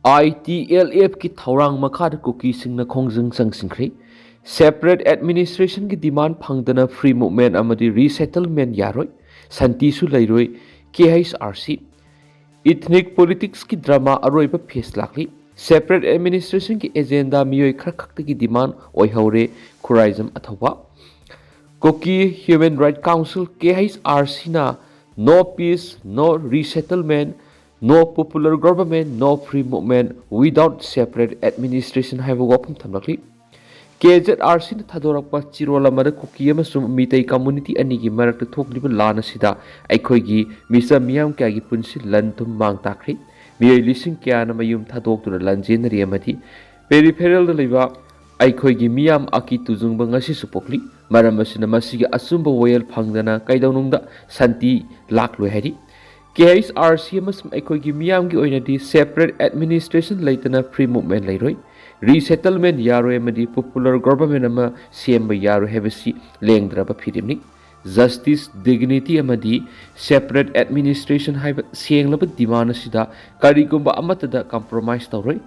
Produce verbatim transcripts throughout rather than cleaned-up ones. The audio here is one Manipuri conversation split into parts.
ITLFꯀꯤ ꯊꯧꯔꯥꯡ ꯃꯈꯥꯗ ꯀꯨꯀꯤꯁꯤꯡꯅ ꯈꯣꯡꯖꯪ ꯆꯪꯁꯤꯟꯈ꯭ꯔꯦ꯫ Separate administrationꯒꯤ demand ꯐꯪꯗꯅ free movement ꯑꯃꯗꯤ resettlement ꯌꯥꯔꯣꯏ꯫ ꯁꯥꯟꯇꯤꯁꯨ ꯂꯩꯔꯣꯏ꯫ KHRC꯫ Ethnic politicsꯀꯤ drama ꯑꯔꯣꯏꯕ phase ꯂꯥꯛꯂꯤ꯫ Separate administrationꯒꯤ agenda ꯃꯤꯑꯣꯏ ꯈꯔ ꯈꯛꯇꯒꯤ demand ꯑꯣꯏꯍꯧꯔꯦ, Khuraijam ꯑꯊꯧꯕ꯫ Kuki Human Rights Council, KHRCꯅ no peace, no resettlement, no popular government, no free movement without separate administration ꯍꯥꯏꯕ ꯋꯥꯐꯝ ꯊꯝꯂꯛꯂꯤ꯫ KZRCꯅ ꯊꯥꯗꯣꯔꯛꯄ ꯆꯤꯔꯣꯜ ꯑꯃꯗ ꯀꯨꯀꯤ ꯑꯃꯁꯨꯡ ꯃꯤꯇꯩ community ꯑꯅꯤꯒꯤ ꯃꯔꯛꯇ ꯊꯣꯛꯂꯤꯕ ꯂꯥꯟ ꯑꯁꯤꯗ ꯑꯩꯈꯣꯏꯒꯤ ꯃꯤꯆꯝ ꯃꯤꯌꯥꯝ ꯀꯌꯥꯒꯤ ꯄꯨꯟꯁꯤ ꯂꯟ ꯊꯨꯝ ꯃꯥꯡ ꯇꯥꯛꯈ꯭ꯔꯦ꯫ ꯃꯤꯑꯣꯏ ꯂꯤꯁꯤꯡ ꯀꯌꯥꯅ ꯃꯌꯨꯝ ꯊꯥꯗꯣꯛꯇꯨꯅ ꯂꯥꯟꯖꯦꯟꯅꯔꯤ ꯑꯃꯗꯤ peripheralꯗ ꯂꯩꯕ ꯑꯩꯈꯣꯏꯒꯤ ꯃꯤꯌꯥꯝ ꯑꯀꯤ ꯇꯨꯖꯨꯡꯕ ꯉꯁꯤꯁꯨ ꯄꯣꯛꯂꯤ꯫ ꯃꯔꯝ ꯑꯁꯤꯅ ꯃꯁꯤꯒꯤ ꯑꯆꯨꯝꯕ ꯋꯥꯌꯦꯜ ꯐꯪꯗꯅ ꯀꯩꯗꯧꯅꯨꯡꯗ ꯁꯥꯟꯇꯤ ꯂꯥꯛꯂꯣꯏ ꯍꯥꯏꯔꯤ꯫ KHRC ꯑꯃꯁꯨꯡ ꯑꯩꯈꯣꯏꯒꯤ ꯃꯤꯌꯥꯝꯒꯤ ꯑꯣꯏꯅꯗꯤ separate administration ꯂꯩꯇꯅ free movement ꯂꯩꯔꯣꯏ, resettlement ꯌꯥꯔꯣꯏ ꯑꯃꯗꯤ popular government ꯑꯃ ꯁꯦꯝꯕ ꯌꯥꯔꯣꯏ ꯍꯥꯏꯕꯁꯤ ꯂꯦꯡꯗ꯭ꯔꯕ ꯐꯤꯔꯦꯞꯅꯤ꯫ Justice, dignity ꯑꯃꯗꯤ separate administration ꯍꯥꯏꯕ ꯁꯦꯡꯂꯕ demand ꯑꯁꯤꯗ ꯀꯔꯤꯒꯨꯝꯕ ꯑꯃꯠꯇꯗ compromise ꯇꯧꯔꯣꯏ꯫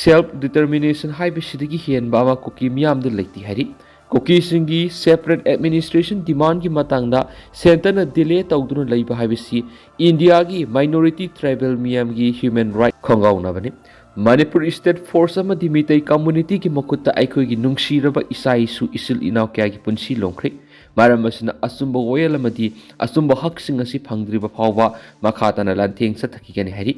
Self determination ꯍꯥꯏꯕꯁꯤꯗꯒꯤ ꯍꯦꯟꯕ ꯑꯃ ꯀꯨꯀꯤ ꯃꯤꯌꯥꯝꯗ ꯂꯩꯇꯦ ꯍꯥꯏꯔꯤ꯫ ꯀꯨꯀꯤꯁꯤꯡꯒꯤ separate administration demandꯀꯤ ꯃꯇꯥꯡꯗ centreꯅ delay ꯇꯧꯗꯨꯅ ꯂꯩꯕ ꯍꯥꯏꯕꯁꯤ ꯏꯟꯗꯤꯌꯥꯒꯤ minority tribal ꯃꯤꯌꯥꯝꯒꯤ human right ꯈꯣꯡꯒꯥꯎꯅꯕꯅꯤ꯫ Manipur state force ꯑꯃꯗꯤ ꯃꯤꯇꯩ communityꯒꯤ ꯃꯈꯨꯠꯇ ꯑꯩꯈꯣꯏꯒꯤ ꯅꯨꯡꯁꯤꯔꯕ ꯏꯆꯥ ꯏꯁꯨ, ꯏꯆꯤꯜ ꯏꯅꯥꯎ ꯀꯌꯥꯒꯤ ꯄꯨꯟꯁꯤ ꯂꯣꯡꯈ꯭ꯔꯦ꯫ ꯃꯔꯝ ꯑꯁꯤꯅ ꯑꯆꯨꯝꯕ ꯋꯥꯌꯦꯜ ꯑꯃꯗꯤ ꯑꯆꯨꯝꯕ ꯍꯛꯁꯤꯡ ꯑꯁꯤ ꯐꯪꯗ꯭ꯔꯤꯕ ꯐꯥꯎꯕ ꯃꯈꯥ ꯇꯥꯅ ꯂꯥꯟꯊꯦꯡ ꯆꯠꯊꯈꯤꯒꯅꯤ ꯍꯥꯏꯔꯤ꯫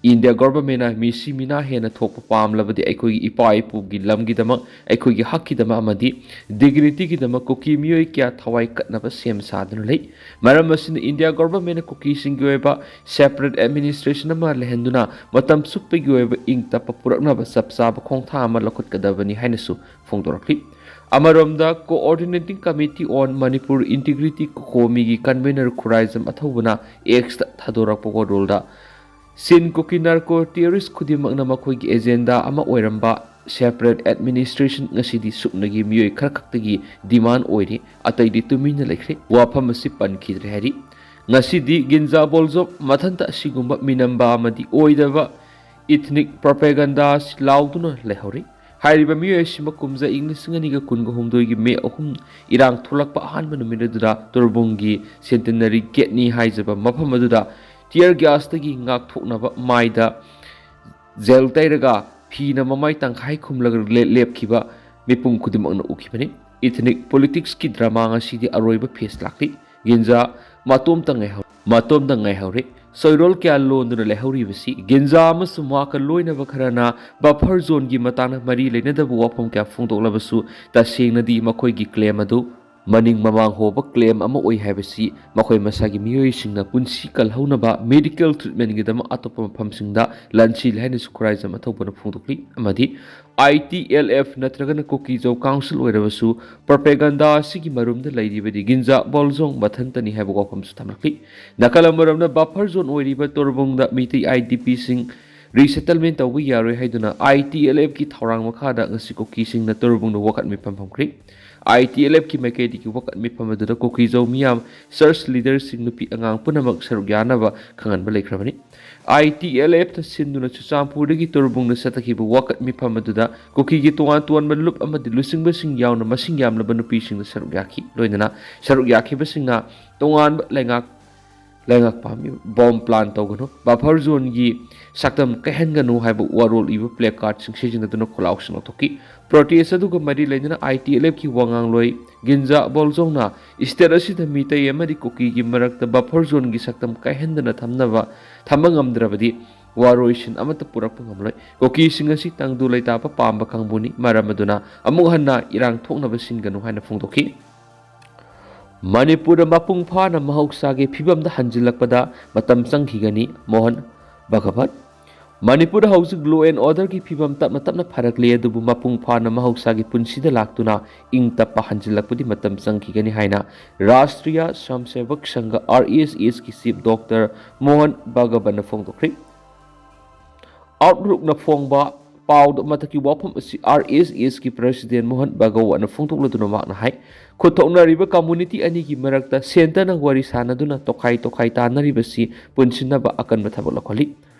ꯏꯟꯗꯤꯌꯥ governmentꯅ ꯃꯤꯁꯤ ꯃꯤꯅꯥ ꯍꯦꯟꯅ ꯊꯣꯛꯄ ꯄꯥꯝꯂꯕꯗꯤ ꯑꯩꯈꯣꯏꯒꯤ ꯏꯄꯥ ꯏꯄꯨꯒꯤ ꯂꯝꯒꯤꯗꯃꯛ, ꯑꯩꯈꯣꯏꯒꯤ ꯍꯛꯀꯤꯗꯃꯛ ꯑꯃꯗꯤ dignityꯒꯤꯗꯃꯛ ꯀꯨꯀꯤ ꯃꯤꯑꯣꯏ ꯀꯌꯥ ꯊꯋꯥꯏ ꯀꯠꯅꯕ ꯁꯦꯝ ꯁꯥꯗꯨꯅ ꯂꯩ꯫ ꯃꯔꯝ ꯑꯁꯤꯅ ꯏꯟꯗꯤꯌꯥ governmentꯅ ꯀꯨꯀꯤꯁꯤꯡꯒꯤ ꯑꯣꯏꯕ separate administration ꯑꯃ ꯂꯩꯍꯟꯗꯨꯅ ꯃꯇꯝ ꯆꯨꯞꯄꯒꯤ ꯑꯣꯏꯕ ꯏꯪ ꯇꯞꯄ ꯄꯨꯔꯛꯅꯕ ꯆꯞ ꯆꯥꯕ ꯈꯣꯡꯊꯥꯡ ꯑꯃ ꯂꯧꯈꯠꯀꯗꯕꯅꯤ ꯍꯥꯏꯅꯁꯨ ꯐꯣꯡꯗꯣꯔꯛꯂꯤ꯫ ꯑꯃꯔꯣꯝꯗ, Coordinating Committee on Manipur Integrity, COCOMIꯒꯤ convener Khuraijam ꯑꯊꯧꯕꯅ Xꯇ ꯊꯥꯗꯣꯔꯛꯄ ꯋꯥꯔꯣꯜꯗ, ꯆꯤꯟ ꯀꯨꯀꯤ narco terrorist ꯈꯨꯗꯤꯡꯃꯛꯅ ꯃꯈꯣꯏꯒꯤ agenda ꯑꯃ ꯑꯣꯏꯔꯝꯕ separate administration ꯉꯁꯤꯗꯤ ꯁꯨꯞꯅꯒꯤ ꯃꯤꯑꯣꯏ ꯈꯔ ꯈꯛꯇꯒꯤ demand ꯑꯣꯏꯔꯤ, ꯑꯇꯩꯗꯤ ꯇꯨꯃꯤꯟꯅ ꯂꯩꯈ꯭ꯔꯦ꯫ ꯋꯥꯐꯝ ꯑꯁꯤ ꯄꯟꯈꯤꯗ꯭ꯔꯦ ꯍꯥꯏꯔꯤ꯫ ꯉꯁꯤꯗꯤ ꯒꯤꯟꯖꯥ ꯕꯣꯜꯖꯣꯞ ꯃꯊꯟꯇ ꯑꯁꯤꯒꯨꯝꯕ ꯃꯤꯅꯝꯕ ꯑꯃꯗꯤ ꯑꯣꯏꯗꯕ Ethnic propaganda ꯑꯁꯤ ꯂꯥꯎꯗꯨꯅ ꯂꯩꯍꯧꯔꯤ꯫ ꯍꯥꯏꯔꯤꯕ ꯃꯤꯑꯣꯏ ꯑꯁꯤꯃꯛ ꯀꯨꯝꯖꯥ ꯏꯪ ꯂꯤꯁꯤꯡ ꯑꯅꯤꯒ ꯀꯨꯟꯒ ꯍꯨꯝꯗꯣꯏꯒꯤ ꯃꯦ ꯑꯍꯨꯝ ꯏꯔꯥꯡ ꯊꯣꯛꯂꯛꯄ ꯑꯍꯥꯟꯕ ꯅꯨꯃꯤꯠ ꯑꯗꯨꯗ ꯇꯣꯔꯕꯨꯡꯒꯤ Centenary Gate ꯅꯤ ꯍꯥꯏꯖꯕ ꯃꯐꯝ ꯑꯗꯨꯗ tear gas ꯇꯒꯤ ꯉꯥꯛꯊꯣꯛꯅꯕ ꯃꯥꯏꯗ ꯖꯦꯜ ꯇꯩꯔꯒ ꯐꯤꯅ ꯃꯃꯥꯏ ꯇꯪꯈꯥꯏ ꯈꯨꯝꯂꯒ ꯂꯦ-, ꯂꯦꯞꯈꯤꯕ ꯃꯤꯄꯨꯝ ꯈꯨꯗꯤꯡꯃꯛꯅ ꯎꯈꯤꯕꯅꯤ꯫ Ethnic politics ꯀꯤ drama ꯉꯁꯤꯗꯤ ꯑꯔꯣꯏꯕ phase ꯂꯥꯛꯂꯤ꯫ ꯒꯤꯟꯖꯥ ꯃꯇꯣꯝꯇ ꯉꯥꯏꯍꯧ-, ꯃꯇꯣꯝꯇ ꯉꯥꯏꯍꯧꯔꯦ꯫ ꯁꯣꯏꯔꯣꯜ ꯀꯌꯥ ꯂꯣꯟꯗꯨꯅ ꯂꯩꯍꯧꯔꯤꯕꯁꯤ ꯒꯤꯟꯖꯥ ꯑꯃꯁꯨꯡ ꯃꯍꯥꯛꯀ ꯂꯣꯏꯅꯕ ꯈꯔꯅ buffer zone ꯒꯤ ꯃꯇꯥꯡꯗ ꯃꯔꯤ ꯂꯩꯅꯗꯕ ꯋꯥꯐꯝ ꯀꯌꯥ ꯐꯣꯡꯗꯣꯛꯂꯕꯁꯨ, ꯇꯁꯦꯡꯅꯗꯤ ꯃꯈꯣꯏꯒꯤ claim ꯑꯗꯨ ꯃꯅꯤꯡ ꯃꯃꯥꯡ ꯍꯣꯕ claim ꯑꯃ ꯑꯣꯏ ꯍꯥꯏꯕꯁꯤ ꯃꯈꯣꯏ ꯃꯁꯥꯒꯤ ꯃꯤꯑꯣꯏꯁꯤꯡꯅ ꯄꯨꯟꯁꯤ ꯀꯜꯍꯧꯅꯕ medical treatment ꯒꯤꯗꯃꯛ ꯑꯇꯣꯞꯄ ꯃꯐꯝꯁꯤꯡꯗ ꯂꯥꯟꯁꯤꯜꯂꯤ ꯍꯥꯏꯅꯁꯨ ꯈꯨꯔꯥꯏꯖꯝ ꯑꯊꯧꯕꯅ ꯐꯣꯡꯗꯣꯛꯂꯤ꯫ ꯑꯃꯗꯤ I T L F ꯅꯠꯇ꯭ꯔꯒꯅ ꯀꯨꯀꯤꯖꯧ council ꯑꯣꯏꯔꯕꯁꯨ propaganda ꯑꯁꯤꯒꯤ ꯃꯔꯨꯝꯗ ꯂꯩꯔꯤꯕꯗꯤ ꯒꯤꯟꯖꯥ ꯕꯣꯜꯖꯣꯡ ꯃꯊꯟꯇꯅꯤ ꯍꯥꯏꯕ ꯋꯥꯐꯝꯁꯨ ꯊꯝꯂꯛꯂꯤ꯫ ꯅꯥꯀꯜ ꯑꯃꯔꯣꯝꯗ buffer zone ꯑꯣꯏꯔꯤꯕ ꯇꯣꯔꯕꯨꯡꯗ ꯃꯤꯇꯩ I D P ꯁꯤꯡ resettlement ꯇꯧꯕ ꯌꯥꯔꯣꯏ ꯍꯥꯏꯗꯨꯅ I T L F ꯀꯤ ꯊꯧꯔꯥꯡ ꯃꯈꯥꯗ ꯉꯁꯤ ꯀꯨꯀꯤꯁꯤꯡꯅ ꯇꯣꯔꯕꯨꯡꯗ ꯋꯥꯀꯠ ꯃꯤꯐꯝ ꯐꯝꯈ꯭ꯔꯤ꯫ I T L F ꯀꯤ ꯃꯥꯏꯀꯩꯗꯒꯤ ꯋꯥꯀꯠ ꯃꯤꯐꯝ ꯑꯗꯨꯗ ꯀꯨꯀꯤꯖꯧ ꯃꯤꯌꯥꯝ, church leader ꯁꯤꯡ, ꯅꯨꯄꯤ ꯑꯉꯥꯡ ꯄꯨꯝꯅꯃꯛ ꯁꯔꯨꯛ ꯌꯥꯅꯕ ꯈꯪꯍꯟꯕ ꯂꯩꯈ꯭ꯔꯕꯅꯤ꯫ I T L F ꯇ ꯁꯤꯟꯗꯨꯅ ꯆꯨꯔꯆꯥꯟꯄꯨꯔꯗꯒꯤ ꯇꯣꯔꯕꯨꯡꯗ ꯆꯠꯊꯈꯤꯕ ꯋꯥꯀꯠ ꯃꯤꯐꯝ ꯑꯗꯨꯗ ꯀꯨꯀꯤꯒꯤ ꯇꯣꯉꯥꯟ ꯇꯣꯉꯥꯟꯕ ꯂꯨꯞ ꯑꯃꯗꯤ ꯂꯨꯆꯤꯡꯕꯁꯤꯡ ꯌꯥꯎꯅ ꯃꯁꯤꯡ ꯌꯥꯝꯂꯕ ꯅꯨꯄꯤꯁꯤꯡꯅ ꯁꯔꯨꯛ ꯌꯥꯈꯤ꯫ ꯂꯣꯏꯅꯅ ꯁꯔꯨꯛ ꯌꯥꯈꯤꯕꯁꯤꯡꯅ ꯇꯣꯉꯥꯟꯕ ꯂꯩꯉꯥꯛ ꯂꯩꯉꯥꯛꯄ ꯃꯤ-, bomb plant ꯇꯧꯒꯅꯨ, buffer zone ꯒꯤ ꯁꯛꯇꯝ ꯀꯥꯏꯍꯟꯒꯅꯨ ꯍꯥꯏꯕ ꯋꯥꯔꯣꯜ ꯏꯕ placard ꯁꯤꯡ ꯁꯤꯖꯤꯟꯅꯗꯨꯅ ꯈꯣꯜꯂꯥꯎꯁꯤꯡ ꯂꯧꯊꯣꯛꯈꯤ꯫ Protest ꯑꯗꯨꯒ ꯃꯔꯤ ꯂꯩꯅꯅ I T L F ꯀꯤ ꯋꯥꯉꯥꯡꯂꯣꯏ ꯒꯤꯟꯖꯥ ꯕꯣꯜꯖꯣꯡꯅ state ꯑꯁꯤꯗ ꯃꯤꯇꯩ ꯑꯃꯗꯤ ꯀꯨꯀꯤꯒꯤ ꯃꯔꯛꯇ buffer zone ꯒꯤ ꯁꯛꯇꯝ ꯀꯥꯏꯍꯟꯗꯅ ꯊꯝꯅꯕ, ꯊꯝꯕ ꯉꯝꯗ꯭ꯔꯕꯗꯤ ꯋꯥꯔꯣꯏꯁꯤꯟ ꯑꯃꯠꯇ ꯄꯨꯔꯛꯄ ꯉꯝꯂꯣꯏ꯫ ꯀꯨꯀꯤꯁꯤꯡ ꯑꯁꯤ ꯇꯪꯗꯨ ꯂꯩꯇꯥꯕ ꯄꯥꯝꯕ ꯀꯥꯡꯕꯨꯅꯤ꯫ ꯃꯔꯝ ꯑꯗꯨꯅ ꯑꯃꯨꯛ ꯍꯟꯅ ꯏꯔꯥꯡ ꯊꯣꯛꯅꯕ ꯁꯤꯟꯒꯅꯨ ꯍꯥꯏꯅ ꯐꯣꯡꯗꯣꯛꯈꯤ꯫ ꯃꯅꯤꯄꯨꯔꯗ ꯃꯄꯨꯡ ꯐꯥꯅ ꯃꯍꯧꯁꯥꯒꯤ ꯐꯤꯕꯝꯗ ꯍꯟꯖꯤꯜꯂꯛꯄꯗ ꯃꯇꯝ ꯆꯪꯈꯤꯒꯅꯤ, ꯃꯣꯍꯟ ꯚꯒꯕꯠ꯫ ꯃꯅꯤꯄꯨꯔꯗ ꯍꯧꯖꯤꯛ law and order ꯒꯤ ꯐꯤꯕꯝ ꯇꯞꯅ ꯇꯞꯅ ꯐꯔꯛꯂꯦ, ꯑꯗꯨꯕꯨ ꯃꯄꯨꯡ ꯐꯥꯅ ꯃꯍꯧꯁꯥꯒꯤ ꯄꯨꯟꯁꯤꯗ ꯂꯥꯛꯇꯨꯅ ꯏꯪ ꯇꯞꯄ ꯍꯟꯖꯤꯜꯂꯛꯄꯗꯤ ꯃꯇꯝ ꯆꯪꯈꯤꯒꯅꯤ ꯍꯥꯏꯅ ꯔꯥꯁꯇ꯭ꯔꯤꯌꯥ ꯁ꯭ꯋꯥꯌꯝꯁꯦꯕꯛ ꯁꯪꯘ, R S S ꯀꯤ chief doctor ꯃꯣꯍꯟ ꯚꯒꯕꯟꯅ ꯐꯣꯡꯗꯣꯛꯈ꯭ꯔꯤ꯫ Outlook ꯅ ꯐꯣꯡꯕ ꯄꯥꯎꯗ ꯃꯊꯛꯀꯤ ꯋꯥꯐꯝ ꯑꯁꯤ R S S ꯀꯤ president ꯃꯣꯍꯟ ꯚꯒꯋꯟꯅ ꯐꯣꯡꯗꯣꯛꯂꯗꯨꯅ ꯃꯍꯥꯛꯅ ꯍꯥꯏ, ꯈꯨꯠ ꯊꯣꯛꯅꯔꯤꯕ community ꯑꯅꯤꯒꯤ ꯃꯔꯛꯇ centre ꯅ ꯋꯥꯔꯤ ꯁꯥꯅꯗꯨꯅ ꯇꯣꯈꯥꯏ ꯇꯣꯈꯥꯏ ꯇꯥꯅꯔꯤꯕꯁꯤ ꯄꯨꯟꯁꯤꯟꯅꯕ ꯑꯀꯟꯕ ꯊꯕꯛ ꯂꯧꯈꯠꯂꯤ꯫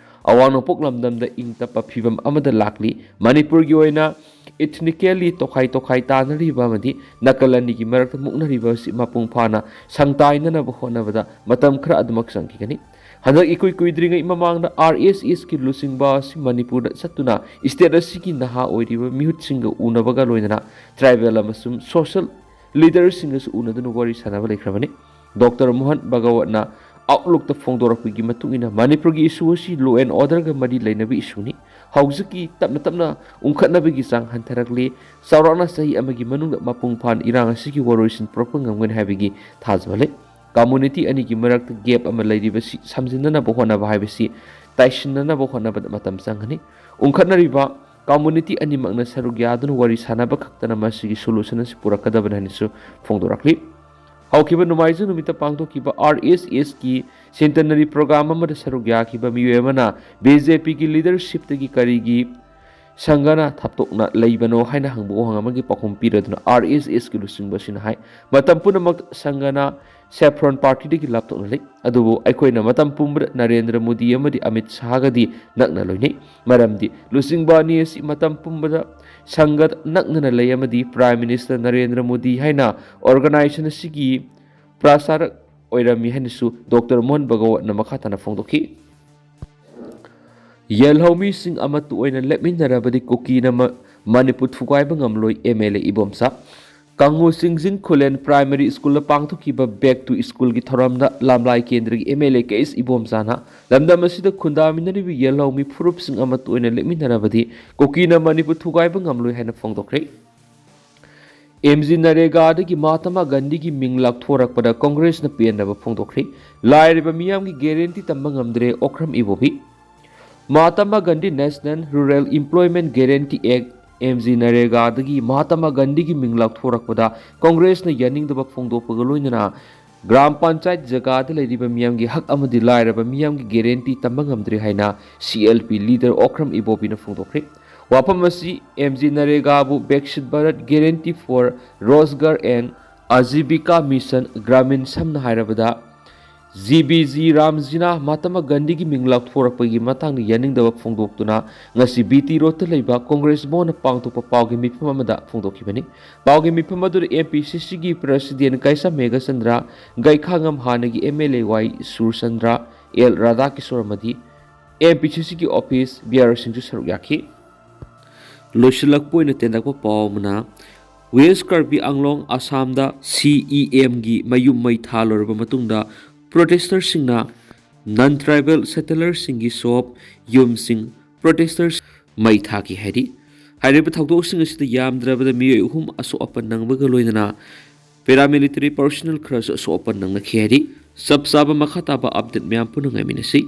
ꯑꯋꯥꯡ ꯅꯣꯡꯄꯣꯛ ꯂꯝꯗꯝꯗ ꯏꯪ ꯇꯞꯄ ꯐꯤꯕꯝ ꯑꯃꯗ ꯂꯥꯛꯂꯤ꯫ ꯃꯅꯤꯄꯨꯔꯒꯤ ꯑꯣꯏꯅ ethnically ꯇꯣꯈꯥꯏ ꯇꯣꯈꯥꯏ ꯇꯥꯅꯔꯤꯕ ꯑꯃꯗꯤ ꯅꯥꯀꯜ ꯑꯅꯤꯒꯤ ꯃꯔꯛꯇ ꯃꯨꯛꯅꯔꯤꯕ ꯑꯁꯤ ꯃꯄꯨꯡ ꯐꯥꯅ ꯁꯪꯇꯥꯏꯅꯅꯕ ꯍꯣꯠꯅꯕꯗ ꯃꯇꯝ ꯈꯔ ꯑꯗꯨꯃꯛ ꯆꯪꯈꯤꯒꯅꯤ꯫ ꯍꯟꯗꯛ ꯏꯀꯨꯏ ꯀꯨꯏꯗ꯭ꯔꯤꯉꯩ ꯃꯃꯥꯡꯗ RSSꯀꯤ ꯂꯨꯆꯤꯡꯕ ꯑꯁꯤ ꯃꯅꯤꯄꯨꯔꯗ ꯆꯠꯇꯨꯅ state ꯑꯁꯤꯒꯤ ꯅꯍꯥ ꯑꯣꯏꯔꯤꯕ ꯃꯤꯍꯨꯠꯁꯤꯡꯒ ꯎꯅꯕꯒ ꯂꯣꯏꯅꯅ tribal ꯑꯃꯁꯨꯡ social leaderꯁꯤꯡꯒꯁꯨ ꯎꯅꯗꯨꯅ ꯋꯥꯔꯤ ꯁꯥꯟꯅꯕ ꯂꯩꯈ꯭ꯔꯕꯅꯤ꯫ ꯗꯣꯛꯇꯔ ꯃꯣꯍꯟ ꯚꯒꯋꯠꯅ Outlookꯇ ꯐꯣꯡꯗꯣꯔꯛꯄꯒꯤ ꯃꯇꯨꯡ ꯏꯟꯅ ꯃꯅꯤꯄꯨꯔꯒꯤ issue ꯑꯁꯤ law and orderꯒ ꯃꯔꯤ ꯂꯩꯅꯕ issueꯅꯤ꯫ ꯍꯧꯖꯤꯛꯀꯤ ꯇꯞꯅ ꯇꯞꯅ ꯎꯪꯈꯠꯅꯕꯒꯤ ꯆꯥꯡ ꯍꯟꯊꯔꯛꯂꯤ꯫ ꯆꯥꯎꯔꯥꯛꯅ ꯆꯍꯤ ꯑꯃꯒꯤ ꯃꯅꯨꯡꯗ ꯃꯄꯨꯡ ꯐꯥꯅ ꯏꯔꯥꯡ ꯑꯁꯤꯒꯤ ꯋꯥꯔꯣꯏꯁꯤꯟ ꯄꯨꯔꯛꯄ ꯉꯝꯒꯅꯤ ꯍꯥꯏꯕꯒꯤ ꯊꯥꯖꯕ ꯂꯩ꯫ Community ꯑꯅꯤꯒꯤ ꯃꯔꯛꯇ gap ꯑꯃ ꯂꯩꯔꯤꯕꯁꯤ ꯁꯝꯖꯤꯟꯅꯅꯕ ꯍꯣꯠꯅꯕ ꯍꯥꯏꯕꯁꯤ ꯇꯥꯏꯁꯤꯟꯅꯅꯕ ꯍꯣꯠꯅꯕꯗ ꯃꯇꯝ ꯆꯪꯒꯅꯤ꯫ ꯎꯪꯈꯠꯅꯔꯤꯕ community ꯑꯅꯤꯃꯛꯅ ꯁꯔꯨꯛ ꯌꯥꯗꯨꯅ ꯋꯥꯔꯤ ꯁꯥꯟꯅꯕ ꯈꯛꯇꯅ ꯃꯁꯤꯒꯤ solution ꯑꯁꯤ ꯄꯨꯔꯛꯀꯗꯕꯅꯤ ꯍꯥꯏꯅꯁꯨ ꯐꯣꯡꯗꯣꯔꯛꯂꯤ꯫ ꯍꯧꯈꯤꯕ ꯅꯣꯡꯃꯥꯏꯖꯤꯡ ꯅꯨꯃꯤꯠꯇ ꯄꯥꯡꯊꯣꯛꯈꯤꯕ RSSꯀꯤ centenary program ꯑꯃꯗ ꯁꯔꯨꯛ ꯌꯥꯈꯤꯕ ꯃꯤꯑꯣꯏ ꯑꯃꯅ BJPꯒꯤ leadershipꯇꯒꯤ ꯀꯔꯤꯒꯤ ꯁꯪꯒꯅ ꯊꯥꯞꯇꯣꯛꯅ ꯂꯩꯕꯅꯣ ꯍꯥꯏꯅ ꯍꯪꯕ ꯋꯥꯍꯪ ꯑꯃꯒꯤ ꯄꯥꯎꯈꯨꯝ ꯄꯤꯔꯗꯨꯅ RSSꯀꯤ ꯂꯨꯆꯤꯡꯕꯁꯤꯅ ꯍꯥꯏ, ꯃꯇꯝ ꯄꯨꯝꯅꯃꯛ ꯁꯪꯒꯅ saffron partyꯗꯒꯤ ꯂꯥꯞꯊꯣꯛꯅ ꯂꯩ, ꯑꯗꯨꯕꯨ ꯑꯩꯈꯣꯏꯅ ꯃꯇꯝ ꯄꯨꯝꯕꯗ ꯅꯔꯦꯟꯗ꯭ꯔ ꯃꯣꯗꯤ ꯑꯃꯗꯤ ꯑꯃꯤꯠ ꯁꯥꯍꯒꯗꯤ ꯅꯛꯅ ꯂꯣꯏꯅꯩ꯫ ꯃꯔꯝꯗꯤ ꯂꯨꯆꯤꯡꯕ ꯑꯅꯤ ꯑꯁꯤ ꯃꯇꯝ ꯄꯨꯝꯕꯗ ꯁꯪꯒ ꯅꯛꯅꯅ ꯂꯩ ꯑꯃꯗꯤ Prime Minister ꯅꯔꯦꯟꯗ꯭ꯔ ꯃꯣꯗꯤ ꯍꯥꯏꯅ organization ꯑꯁꯤꯒꯤ ꯄ꯭ꯔꯆꯥꯔꯛ ꯑꯣꯏꯔꯝꯃꯤ ꯍꯥꯏꯅꯁꯨ ꯗꯣꯛꯇꯔ ꯃꯣꯍꯟ ꯚꯒꯋꯠꯅ ꯃꯈꯥ ꯇꯥꯅ ꯐꯣꯡꯗꯣꯛꯈꯤ꯫ ꯌꯦꯜꯍꯧꯃꯤꯁꯤꯡ ꯑꯃꯠꯇ ꯑꯣꯏꯅ ꯂꯦꯞꯃꯤꯟꯅꯔꯕꯗꯤ ꯀꯨꯀꯤꯅ ꯃ-, ꯃꯅꯤꯄꯨꯔ ꯊꯨꯒꯥꯏꯕ ꯉꯝꯂꯣꯏ, MLA ꯏꯕꯣꯝꯆꯥ꯫ ꯀꯥꯡꯉꯨ ꯆꯤꯡꯖꯤꯡ ꯈꯨꯂꯦꯟ Primary Schoolꯗ ꯄꯥꯡꯊꯣꯛꯈꯤꯕ Back to Schoolꯒꯤ ꯊꯧꯔꯝꯗ ꯂꯝꯂꯥꯏ ꯀꯦꯟꯗ꯭ꯔꯒꯤ MLA ꯀꯦ ꯑꯦꯁ ꯏꯕꯣꯝꯆꯥꯅ ꯂꯝꯗꯝ ꯑꯁꯤꯗ ꯈꯨꯟꯗꯥꯃꯤꯟꯅꯔꯤꯕ ꯌꯦꯜꯍꯧꯃꯤ ꯐꯨꯔꯨꯞꯁꯤꯡ ꯑꯃꯠꯇ ꯑꯣꯏꯅ ꯂꯦꯞꯃꯤꯟꯅꯔꯕꯗꯤ ꯀꯨꯀꯤꯅ ꯃꯅꯤꯄꯨꯔ ꯊꯨꯒꯥꯏꯕ ꯉꯝꯂꯣꯏ ꯍꯥꯏꯅ ꯐꯣꯡꯗꯣꯛꯈ꯭ꯔꯦ꯫ MG ꯅꯔꯦꯒꯥꯗꯒꯤ ꯃꯍꯥꯇꯃꯥ ꯒꯥꯟꯙꯤꯒꯤ ꯃꯤꯡ ꯂꯥꯎꯊꯣꯔꯛꯄꯗ ꯀꯪꯒ꯭ꯔꯦꯁꯅ ꯄꯦꯟꯗꯕ ꯐꯣꯡꯗꯣꯛꯈ꯭ꯔꯦ꯫ ꯂꯥꯏꯔꯕ ꯃꯤꯌꯥꯝꯒꯤ guarantee ꯇꯝꯕ ꯉꯝꯗ꯭ꯔꯦ, ꯑꯣꯀ꯭ꯔꯝ ꯏꯕꯣꯕꯤ꯫ Mahatma Gandhi National Rural Employment Guarantee Act, MG ꯅꯔꯦꯒꯥꯗꯒꯤ ꯃꯍꯥꯇꯃꯥ ꯒꯥꯟꯙꯤꯒꯤ ꯃꯤꯡ ꯂꯥꯎꯊꯣꯔꯛꯄꯗ ꯀꯪꯒ꯭ꯔꯦꯁꯅ ꯌꯥꯅꯤꯡꯗꯕ ꯐꯣꯡꯗꯣꯛꯄꯒ ꯂꯣꯏꯅꯅ ꯒ꯭ꯔꯥꯝ ꯄꯟꯆꯥꯌꯠ ꯖꯒꯥꯗ ꯂꯩꯔꯤꯕ ꯃꯤꯌꯥꯝꯒꯤ ꯍꯛ ꯑꯃꯗꯤ ꯂꯥꯏꯔꯕ ꯃꯤꯌꯥꯝꯒꯤ guarantee ꯇꯝꯕ ꯉꯝꯗ꯭ꯔꯦ ꯍꯥꯏꯅ CLP leader ꯑꯣꯀ꯭ꯔꯝ ꯏꯕꯣꯕꯤꯅ ꯐꯣꯡꯗꯣꯛꯈ꯭ꯔꯦ꯫ ꯋꯥꯐꯝ ꯑꯁꯤ MG ꯅꯔꯦꯒꯥꯕꯨ Viksit Bharat Guarantee for Rozgar and Ajibika Mission Gramin, ꯁꯝꯅ ꯍꯥꯏꯔꯕꯗ ꯖꯤ ꯕꯤ ꯖꯤ ꯔꯥꯝꯖꯤꯅ ꯃꯍꯥꯇꯃꯥ ꯒꯥꯟꯙꯤꯒꯤ ꯃꯤꯡ ꯂꯥꯎꯊꯣꯔꯛꯄꯒꯤ ꯃꯇꯥꯡꯗ ꯌꯥꯅꯤꯡꯗꯕ ꯐꯣꯡꯗꯣꯛꯇꯨꯅ ꯉꯁꯤ ꯕꯤ ꯇꯤ ꯔꯣꯗꯇ ꯂꯩꯕ ꯀꯣꯡꯒ꯭ꯔꯦꯁ ꯚꯕꯟꯗ ꯄꯥꯡꯊꯣꯛꯄ ꯄꯥꯎꯒꯤ ꯃꯤꯐꯝ ꯑꯃꯗ ꯐꯣꯡꯗꯣꯛꯈꯤꯕꯅꯤ꯫ ꯄꯥꯎꯒꯤ ꯃꯤꯐꯝ ꯑꯗꯨꯗ ꯑꯦꯝ ꯄꯤ ꯁꯤ ꯁꯤꯒꯤ ꯄ꯭ꯔꯁꯤꯗꯦꯟ ꯀꯩꯁꯥꯝ ꯃꯦꯘꯆꯟꯗ꯭ꯔ, ꯒꯩꯈꯥꯉꯝ ꯍꯥꯟꯅꯒꯤ M L A Y Surchandra, L Radhakishore ꯑꯃꯗꯤ ꯑꯦꯝ ꯄꯤ ꯁꯤ ꯁꯤꯒꯤ ꯑꯣꯐꯤꯁ ꯕꯤꯌꯥꯔꯁꯤꯡꯁꯨ ꯁꯔꯨꯛ ꯌꯥꯈꯤ꯫ ꯂꯣꯏꯁꯤꯜꯂꯛꯄ ꯑꯣꯏꯅ ꯇꯦꯟꯇꯛꯄ ꯄꯥꯎ ꯑꯃꯅ, ꯋꯦꯁ ꯀꯥꯔꯕꯤ ꯑꯪꯂꯣꯡ ꯑꯁꯥꯝꯗ ꯁꯤ ꯏ ꯑꯦꯝꯒꯤ ꯃꯌꯨꯝ ꯃꯩ ꯊꯥꯜꯂꯨꯔꯕ ꯃꯇꯨꯡꯗ ꯄ꯭ꯔꯣꯇꯦꯁꯇꯔꯁꯤꯡꯅ ꯅꯟ ꯇ꯭ꯔꯥꯏꯕꯦꯜ ꯁꯦꯇꯂꯔꯁꯤꯡꯒꯤ ꯁꯣꯞ, ꯌꯨꯝꯁꯤꯡ ꯄ꯭ꯔꯣꯇꯦꯁꯇꯔ ꯃꯩ ꯊꯥꯈꯤ ꯍꯥꯏꯔꯤ꯫ ꯍꯥꯏꯔꯤꯕ ꯊꯧꯗꯣꯛꯁꯤꯡ ꯑꯁꯤꯗ ꯌꯥꯝꯗ꯭ꯔꯕꯗ ꯃꯤꯑꯣꯏ ꯑꯍꯨꯝ ꯑꯁꯣꯛ ꯑꯄꯟ ꯅꯪꯕꯒ ꯂꯣꯏꯅꯅ ꯄꯦꯔꯥꯃꯤꯂꯤꯇꯔꯤ ꯄꯔꯁꯣꯅꯦꯜ ꯈꯔꯁꯨ ꯑꯁꯣꯛ ꯑꯄꯟ ꯅꯪꯅꯈꯤ ꯍꯥꯏꯔꯤ꯫ ꯆꯞ ꯆꯥꯕ ꯃꯈꯥ ꯇꯥꯕ ꯑꯞꯗꯦꯠ ꯃꯌꯥꯝ ꯄꯨꯟꯅ ꯉꯥꯏꯃꯤꯟꯅꯁꯤ꯫